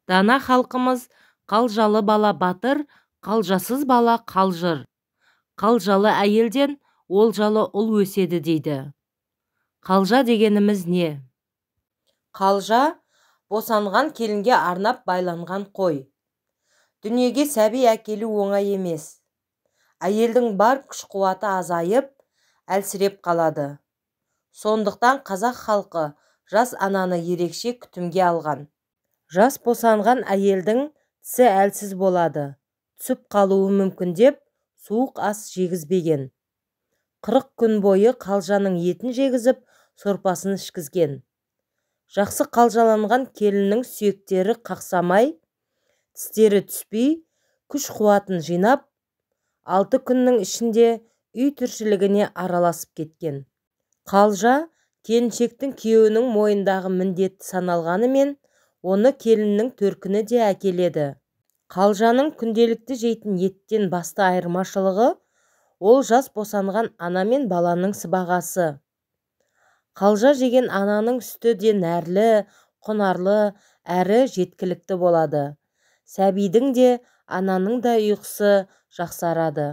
Дана халқымыз қалжалы бала батыр, қалжасыз бала қалжыр. Қалжалы әйелден олжалы ұл өседі дейді. Қалжа дегеніміз не? Қалжа босанған келінге арнап байланған қой. Дүниеге сәби әкелу оңай емес. Әйелдің бар күш-қуаты азайып, әлсіреп қалады. Сондықтан қазақ халқы жас ананы ерекше күтімге алған. Жас босанған әйелдің тісі әлсіз болады, түсіп қалуы мүмкін деп суық ас жегізбеген. 40 күн бойы қалжаның етін жегізіп, сорпасын ішкізген. Жақсы қалжаланған келіннің сүйектері қақсамай, тістері түспей, күш-қуатын жинап, 6 күннің ішінде үй тіршілігіне араласып кеткен. Қалжа келіншектің күйеуінің мойнындағы міндетті саналғанымен, оны келіннің төркіні де әкеледі. Қалжаның күнделікті жейтін еттен басты айырмашылығы, ол жас босанған ана мен баланың сыбағасы. Қалжа жеген ананың сүті де нәрлі, құнарлы, әрі жеткілікті болады. Сәбидің де, ананың да ұйқысы жақсарады.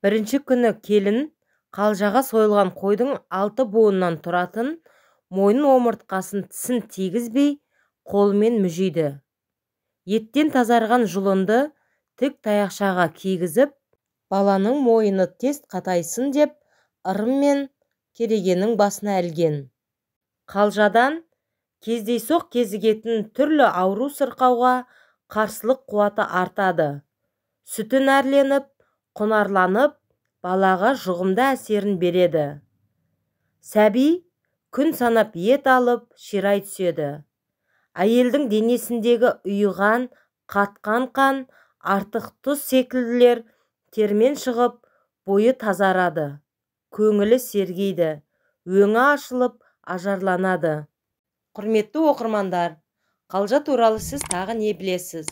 Бірінші күні келін қалжаға сойылған қойдың 6 буыннан тұратын мойын омыртқасын тісін тигізбей қолымен мүжиді. Еттен тазарған жұлынды тік таяқшаға кигізіп, баланың мойыны тез қатайсын деп ырыммен керегенің басына ілген. Қалжадан кездейсоқ кезігетін түрлі ауру сырқауға қарсылық қуаты артады. Сүті нәрленіп, құнарланып, балаға жұғымды әсерін береді. Сәби күн санап ет алып, ширай түседі. Әйелдің денесіндегі ұйыған, қатқан қан, артық тұз секілділер термен шығып, бойы тазарады, көңілі сергейді, өңі ашылып, ажарланады. Құрметті оқырмандар, қалжа туралы сіз тағы не білесіз?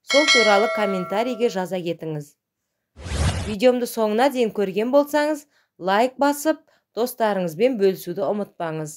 Сол туралы комментарийге жаза кетіңіз. Видеомды соңына дейін көрген болсаңыз, лайк басып, достарыңызбен бөлісуді ұмытпаңыз.